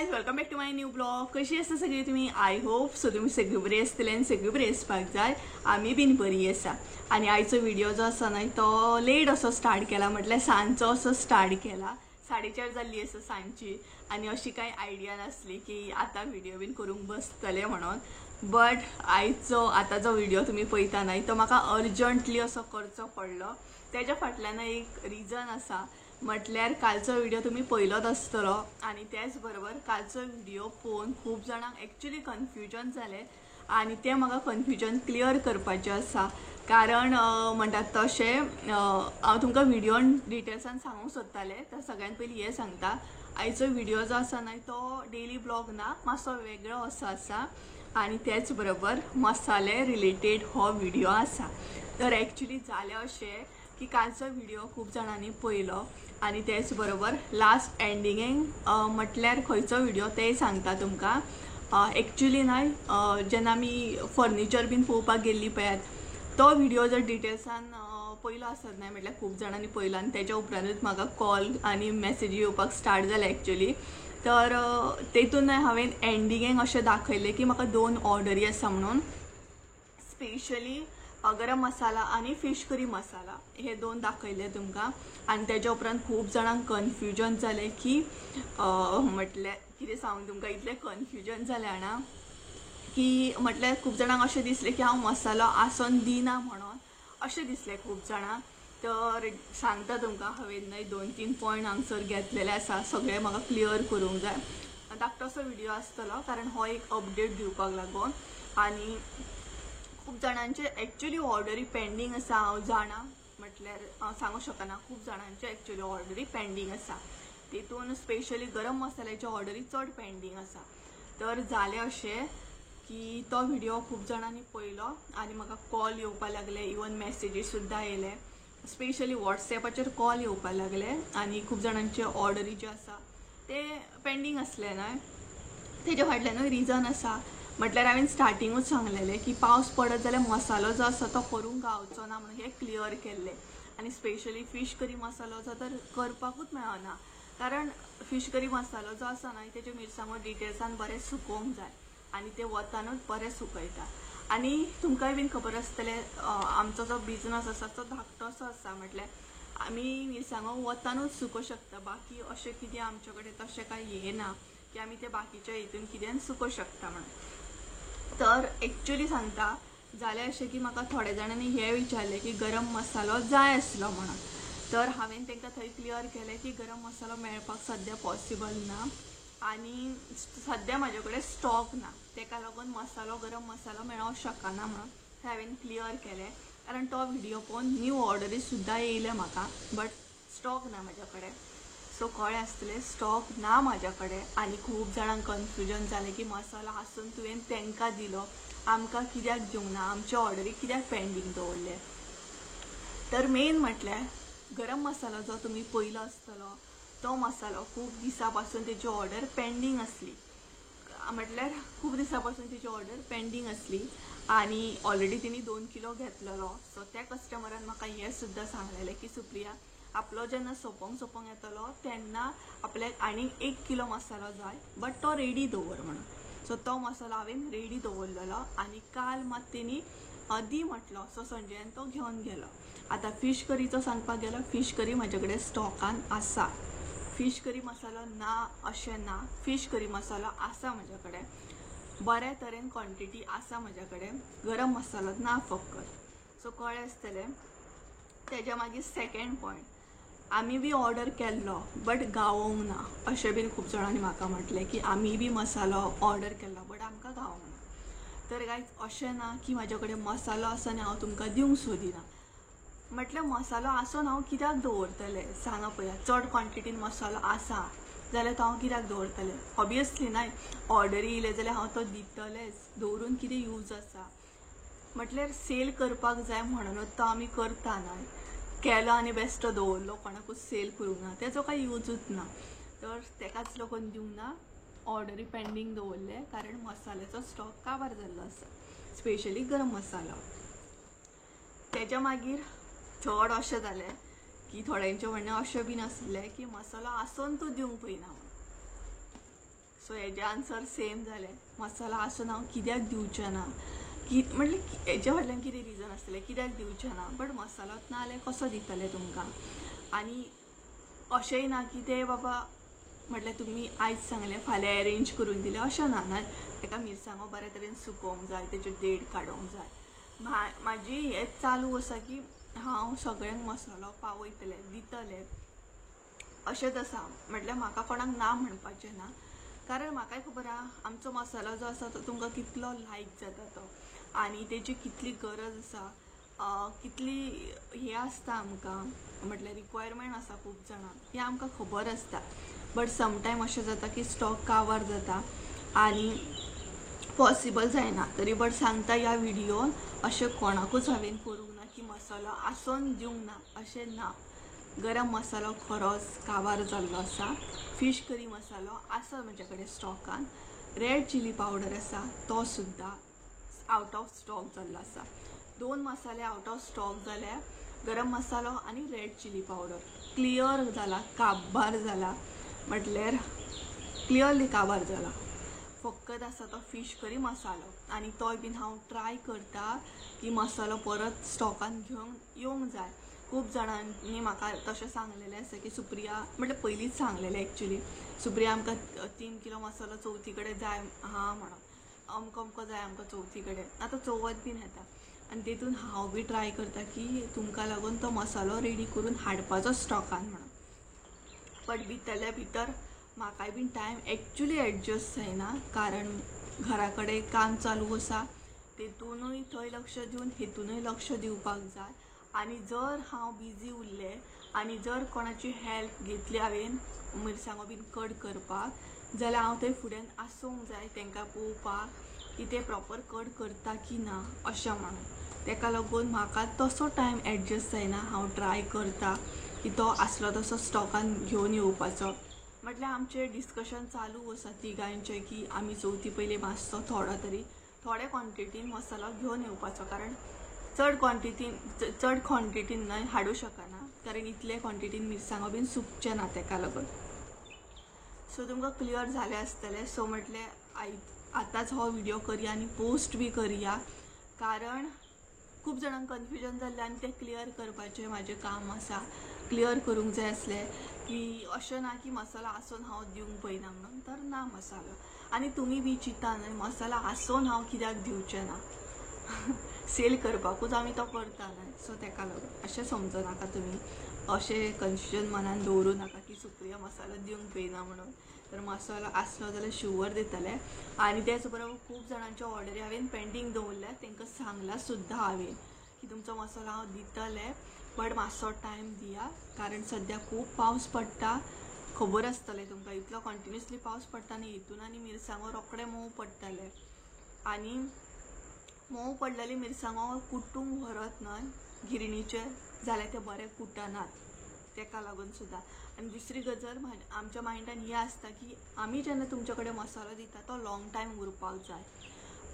Guys, welcome back to my new blog. कशी आसा सगळी तुम्ही? I hope so तुम्ही सगळी बरी आसतले आनी सगळी बरी आसपाक जाय. आमी बीन बरी आसा. आनी आयचो व्हिडिओ जो आसा न्हय तो लेट असो स्टार्ट केला, म्हटल्यार सांजचो असो स्टार्ट केला. 4:30 जाल्ली आसा सांजची आनी अशी कांय आयडिया नासली की आतां व्हिडिओ बीन करूंक बसतले म्हणून. बट आयचो आतां जो व्हिडिओ तुमी पळयता न्हय तो म्हाका अर्जंटली असो करचो पडलो. तेज्या फाटल्यान एक रिजन आसा, म्हटल्यार कालचो व्हिडिओ तुमी पळयलोच आसतलो आनी तेच बरोबर कालचो व्हिडिओ पळोवन खूब जाणांक एक्चुली कन्फ्युजन जालें आनी तें म्हाका कन्फ्युजन क्लियर करपाचें आसा. कारण म्हणटात तशें हांव तुमकां व्हिडियोन डिटेल्सान सांगूंक सोदतालें. तर सगळ्यान पयलीं हें सांगता, आयचो व्हिडिओ जो आसा न्हय तो डेली ब्लॉग ना, मातसो वेगळो असो आसा आनी तेच बरोबर मसाले रिलेटेड हो व्हिडिओ आसा. तर एक्चुली जालें अशें की कालचो व्हिडिओ खूब जाणांनी पळयलो आनी तेच बरोबर लास्ट एंडिंगेक म्हटल्यार खंयचो व्हिडिओ तेय सांगता तुमकां. एक्चुली न्हय जेन्ना आमी फर्निचर बीन पळोवपाक गेल्ली पळयात तो व्हिडिओ जर डिटेल्सान पयलो आसत न्हय, म्हटल्यार खूब जाणांनी पळयलो आनी तेज्या उपरांतूच म्हाका कॉल आनी मॅसेजी येवपाक स्टार्ट जाले एक्चुली. तर तेतून हांवें एंडिंगेक अशें दाखयलें की म्हाका 2 ऑर्डरी आसा म्हणून, स्पेशली गरम मसाला आनी फिश करी मसाला हे 2 दाखयले तुमकां. आनी तेज्या उपरांत खूब जाणांक कन्फ्युजन जालें की म्हटल्यार कितें सांगू तुमकां, इतलें कन्फ्युजन जालें जाणा की म्हटल्यार खूब जाणांक अशें दिसलें की हांव मसालो आसोन दिना म्हणून अशें दिसलें खूब जाणांक. तर सांगता तुमकां, हांवें न्हय 2-3 पॉयंट हांगसर घेतलेले आसा, सगळें म्हाका क्लियर करूंक जाय. धाकटोसो व्हिडिओ आसतलो कारण हो एक अपडेट दिवपाक लागून आनी खूब जाणांचे एक्चुली ऑर्डरी पेंडींग आसा. हांव जाणा, म्हटल्यार हांव सांगूंक शकना, खूब जाणांचे एक्चुली ऑर्डरी पेंडींग आसा. तितून स्पेशली गरम मसाल्याची ऑर्डरी चड पेंडींग आसा. तर जालें अशें की तो व्हिडिओ खूब जाणांनी पळयलो आनी म्हाका कॉल येवपाक लागले, इवन मॅसेजीस सुद्दां येयले, स्पेशली वॉट्सॅपाचेर कॉल येवपाक लागले आनी खूब जाणांचे ऑर्डरी ज्यो आसा ते पेंडींग आसले न्हय. तेज्या फाटल्यानूय रिजन आसा, म्हटल्यार हांवें स्टार्टिंगूच सांगलेलें की पावस पडत जाल्यार मसालो जो आसा तो करूंक गावचो ना म्हणून हें क्लियर केल्लें. आनी स्पेशली फिश करी मसालो जो तर करपाकूच मेळना, कारण फिश करी मसालो जो आसा न्हय तेज्यो मिरसांगो डिटेल्सान बरें सुकोवंक जाय आनी ते वतानूच बरें सुकयता. आनी तुमकांय बीन खबर आसतलें आमचो जो बिजनस आसा तो धाकटोसो आसा, म्हटल्यार आमी मिरसांगो वतानूच सुकोवंक शकता, बाकी अशें कितें आमचे कडेन तशें कांय येना की आमी ते बाकीच्या हितून कितें सुकोवंक शकता म्हणून. तर एक्चुली सांगता, जालें अशें की म्हाका थोड्या जाणांनी हें विचारलें की गरम मसालो जाय आसलो म्हणून. तर हांवें तांकां थंय क्लियर केलें की गरम मसालो मेळपाक सद्या पॉसिबल ना आनी सद्या म्हाजे कडेन स्टॉक ना, तेका लागून मसालो गरम मसालो मेळोंक शकना म्हणून थंय हांवें क्लियर केलें. कारण तो व्हिडिओ पळोवन न्यू ऑर्डरी सुद्दां येयले म्हाका, बट स्टॉक ना म्हाज्या कडेन. सो कळ्ळें आसतलें स्टॉक ना म्हाज्या कडेन. आनी खूब जाणांक कन्फ्युजन जालें की मसालो आसून तुवें तांकां दिलो, आमकां कित्याक दिवंक ना, आमचे ऑर्डरी कित्याक पेंडींग दवरले. तर मेन म्हटल्यार गरम मसालो जो तुमी पयलो आसतलो तो मसालो खूब दिसां पासून तेजी ऑर्डर पेंडींग आसली, म्हटल्यार खूब दिसां पासून तेजी ऑर्डर पेंडींग आसली आनी ऑलरेडी तेणी 2 किलो घेतलेलो. सो त्या कस्टमरान म्हाका हें सुद्दां सांगलेलें की सुप्रिया, आपलो जेन्ना सोंपोंक सोंपोंक येतलो तेन्ना आपल्याक आनीक 1 किलो मसालो जाय, बट तो रेडी दवर म्हणून. सो तो मसालो हांवें रेडी दवरलेलो आनी काल मात तेणी दी म्हटलो, सो संजयान तो घेवन गेलो. आतां फिश करीचो सांगपाक गेलो, फिश करी म्हाजे कडेन स्टॉकान आसा. फिश करी मसालो ना अशें ना, फिश करी मसालो आसा म्हाज्या कडेन, बऱ्या तरेन क्वॉन्टिटी आसा म्हाज्या कडेन, गरम मसालो ना फकत. सो कळ्ळें आसतलें. तेज्या मागीर सेकेंड पॉयंट, आमी बी ऑर्डर केल्लो बट गावोंक ना अशें बीन खूब जाणांनी म्हाका म्हटलें की आमी बी मसालो ऑर्डर केल्लो बट आमकां गावोंक ना. तर गायज अशें ना की म्हाज्या कडेन मसालो आसा आनी हांव तुमकां दिवंक सोदिना, म्हटल्यार मसालो आसून हांव कित्याक दवरतलें सांगा पळया. चड क्वॉन्टिटीन मसालो आसा जाल्यार तो हांव कित्याक दवरतलें? ऑबियसली न्हय, ऑर्डरी येयले जाल्यार हांव तो दितलेंच, दवरून कितें यूज आसा? म्हटल्यार सेल करपाक जाय म्हणूनच तो आमी करता न्हय. केलो आनी बेश्टो दवरलो, कोणाकूच सेल करूंक ना, तेजो कांय यूजूच ना. तर तेकाच लागून दिवंक ना, ऑर्डरी पेंडींग दवरले कारण मसाल्याचो स्टॉक काबार जाल्लो आसा, स्पेशली गरम मसालो. तेज्या मागीर थर्ड अशें जालें की थोड्यांचें म्हणणें अशें बीन आसलें की मसालो आसून तूं दिवंक पळयना म्हणून. सो हेजें आन्सर सेम जालें, मसालो आसून हांव कित्याक दिवचें ना, की म्हटल्यार हेजे फाटल्यान कितें रिजन आसतलें कित्याक दिवचें ना, बट मसालोच ना जाल्यार कसो दितले तुमकां. आनी अशेंय ना की ते बाबा म्हटल्यार तुमी आयज सांगलें फाल्यां अरेंज करून दिलें अशें ना, ना ताका मिरसांगो बरे तरेन सुकोवंक जाय, तेच्यो देड काडूंक जाय. म्हाजी हें चालू आसा की हांव सगळ्यांक मसालो पावयतलें दितलें अशेंच आसा. म्हटल्यार म्हाका कोणाक ना म्हणपाचें ना, कारण म्हाकाय खबर आहा आमचो मसालो जो आसा तो तुमकां कितलो लायक जाता तो, आनी तेजी कितली गरज आसा, कितली हें आसता आमकां, म्हटल्यार रिक्वायरमेंट आसा खूब जाणांक, हें आमकां खबर आसता. बट समटायम अशें जाता की स्टॉक कावार जाता आनी पॉसिबल जायना. तरी बट सांगता ह्या व्हिडियोन अशें कोणाकूच हांवें करूंक ना की मसालो आसून दिवंक ना, अशें ना. गरम मसालो खरोच काबार जाल्लो आसा, फिश करी मसालो आसा म्हजे कडेन स्टॉकान, रेड चिली पावडर आसा तो सुद्दां आवट ऑफ स्टॉक जाल्लो आसा. 2 मसाले आवट ऑफ स्टॉक जाल्या, गरम मसालो आनी रेड चिली पावडर क्लियर जाला, काबार जाला, म्हटल्यार क्लियरली काबार जाला. फकत आसा तो फिश करी मसालो, आनी तोय बीन हांव ट्राय करता की मसालो परत स्टॉकान घेवन येवंक जाय. खूब जाणांनी म्हाका तशें सांगलेलें आसा की सुप्रिया, म्हटल्यार पयलींच सांगलेलें एक्चुली, सुप्रिया आमकां 3 किलो मसालो चवथी कडेन जाय आहा म्हणून, अमको अमको जाय आमकां चवथी कडेन. आतां चवथ बीन येता आनी तेतून हांव बी ट्राय करता की तुमकां लागून तो मसालो रेडी करून हाडपाचो स्टॉकान म्हणून. बट भितरल्या भितर म्हाकाय बीन टायम एक्चुली एडजस्ट जायना, कारण घरा कडेन काम चालू आसा, तेतूनय थंय लक्ष दिवन हेतूनय लक्ष दिवपाक जाय. आनी जर हांव बिजी उरलें आनी जर कोणाची हेल्प घेतली हांवें मिरसांगो बीन कट करपाक, जाल्यार हांव थंय फुड्यान आसूंक जाय तांकां पळोवपाक की ते प्रॉपर कट करता की ना अशें म्हणून. ताका लागून म्हाका तसो टायम एडजस्ट जायना. हांव ट्राय करता की तो आसलो तसो स्टॉकान घेवन येवपाचो. म्हटल्यार आमचें डिस्कशन चालू आसा तिगांयचें की आमी चवथी पयलीं मातसो थोडो तरी थोडे क्वॉन्टिटीन मसालो घेवन येवपाचो, कारण चड क्वॉन्टिटीन न्हय हाडूं शकना, कारण इतले क्वॉन्टिटीन मिरसांगो बीन सुकचें ना ताका लागून. सो तुमकां क्लियर जालें आसतलें. सो म्हटलें आतांच हो व्हिडियो करया आनी पोस्ट बी करया, कारण खूब जाणांक कन्फ्युजन जाल्लें आनी तें क्लियर करपाचें म्हाजें काम आसा. क्लियर करूंक जाय आसलें की अशें ना की मसालो आसून हांव दिवंक पळयना म्हणून, तर ना मसालो. आनी तुमी बी चिंता न्हय मसालो आसून हांव कित्याक दिवचें ना, सेल करपाकूच आमी तो करता न्हय. सो ताका लागून अशें समजो नाका तुमी, अशें कन्फ्युजन मनान दवरूं नाका की सुप्रिया मसालो दिवंक पळयना म्हणून. तर मसालो आसलो जाल्यार शुवर दितले. आनी तेच बरोबर खूब जाणांच्यो ऑर्डरी हांवें पेंडींग दवरल्या, तांकां सांगलां सुद्दां हांवें की तुमचो मसालो हांव दितलें, बट मातसो टायम दिया, कारण सद्या खूब पावस पडटा, खबर आसतलें तुमकां, इतलो कंटिन्युअसली पावस पडटा आनी हितून आनी मिरसांगो रोखडे मोव पडटले, आनी मोव पडलेली मिरसांगो कुटूंक व्हरत न्हय गिरणीचेर जाल्यार ते बरे कुटनात, ताका लागून सुद्दां. आनी दुसरी गजाल आमच्या मायंडान ही आसता की आमी जेन्ना तुमचे कडेन मसालो दिता तो लॉंग टायम उरपाक जाय,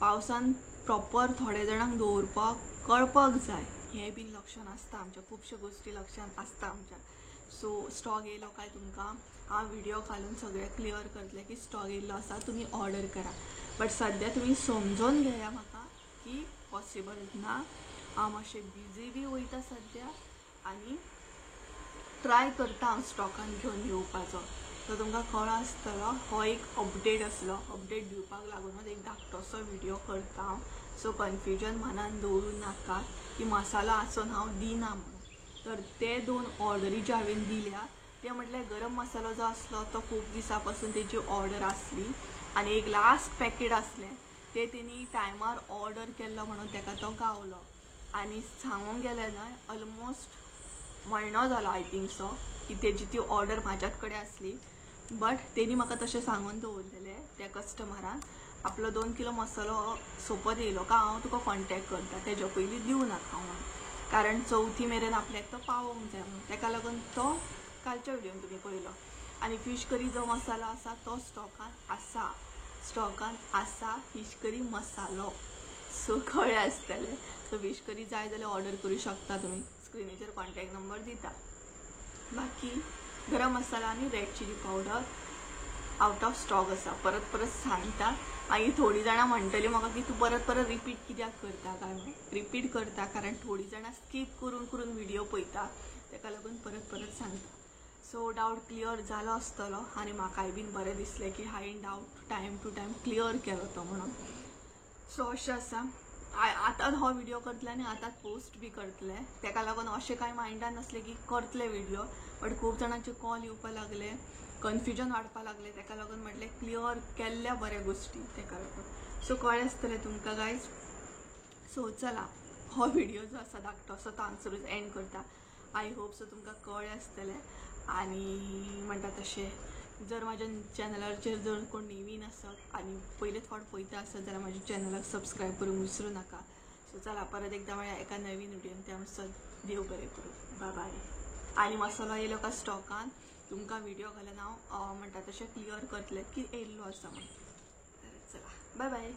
पावसान प्रॉपर थोडे जाणांक दवरपाक कळपाक जाय, हें बीन लक्षान आसता आमच्या, खुबश्यो गोश्टी लक्षान आसता आमच्या. सो स्टॉक येयलो काय तुमकां हांव व्हिडियो घालून सगळें क्लियर करतलें की स्टॉक येयल्लो आसा, तुमी ऑर्डर करा. बट सद्या तुमी समजून घेया म्हाका की पॉसिबल ना, हांव मातशें बिजी बी वयता सद्या आनी ट्राय करता हांव स्टॉकान घेवन येवपाचो. सो तुमकां कळ्ळो आसतलो, हो एक अपडेट आसलो, अपडेट दिवपाक लागूनच एक धाकटोसो व्हिडियो करता हांव. सो कन्फ्युजन मनान दवरूं नाका की मसालो आसून हांव दिना म्हणून. तर ते 2 ऑर्डरी ज्यो हांवें दिल्या ते म्हटल्यार गरम मसालो जो आसलो तो खूब दिसां पासून तेजी ऑर्डर आसली आनी एक लास्ट पॅकेट आसलें ते तेणी टायमार ऑर्डर केल्लो म्हणून ताका तो गावलो. आनी सांगूंक गेलें न्हय ऑलमोस्ट म्हयनो जालो I think so की तेजी ती ऑर्डर म्हाज्याच कडेन आसली, बट तेणी म्हाका तशें सांगून दवरलेलें त्या कस्टमरान, आपलो 2 किलो मसालो सोपत येयलो काय हांव तुका कॉन्टेक्ट करता, तेज्या पयलीं दिवं नाका म्हणून, कारण चवथी मेरेन आपल्याक तो पावोवंक जाय म्हणून. ताका लागून तो कालच्या व्हिडियोन तुमी पळयलो. आनी फिश करी जो मसालो आसा तो स्टॉकान आसा, स्टॉकान आसा फिश करी मसालो. सो कळ्ळें आसतलें. सो फिश करी जाय जाल्यार ऑर्डर करूं शकता तुमी, स्क्रिनीचेर कॉन्टेक्ट नंबर दिता. बाकी गरम मसाला आनी red chilli powder out of stock आसा. परत परत सांगता. मागीर थोडीं जाणां म्हणटलीं म्हाका की तूं परत परत रिपीट कित्याक करता काय म्हणून. रिपीट करता कारण थोडीं जाणां स्कीप करून करून व्हिडिओ पळयता, ताका लागून परत परत सांगता. सो डावट क्लियर जालो आसतलो आनी म्हाकाय बीन बरें दिसलें की हांवें doubt time to time clear केलो तो म्हणून. सो अशें आसा. आतां हो व्हिडिओ करतले आनी आतां पोस्ट बी करतले, ताका लागून अशें कांय मायंडान नासलें की करतले व्हिडिओ, बट खूब जाणांचे कॉल येवपाक लागले, कन्फ्युजन वाडपाक लागलें, ताका लागून म्हटलें क्लियर केल्ल्या बऱ्या गोश्टी ताका लागून. सो कळ्ळें आसतलें तुमकां गायज. सो चला हो व्हिडिओ जो आसा धाकटो असो तो हांगसरूच एंड करता. I hope so तुमकां कळ्ळें आसतलें. आनी म्हणटा तशें जर म्हाज्या चॅनलाचेर जर कोण नवीन आसत आनी पयलेच फावट पळयता आसत जाल्यार म्हाज्या चॅनलाक सबस्क्रायब करूंक विसरूं नाका. सो चला परत एकदां मेळया एका नवीन व्हिडियोन. त्या म्हणसर देव बरें करूं, बाय बाय. आनी मसालो येयलो काय स्टॉकान तुमकां व्हिडिओ घालून हांव म्हणटा तशें क्लियर करतलें की येयल्लो आसा म्हणून. चला बाय बाय.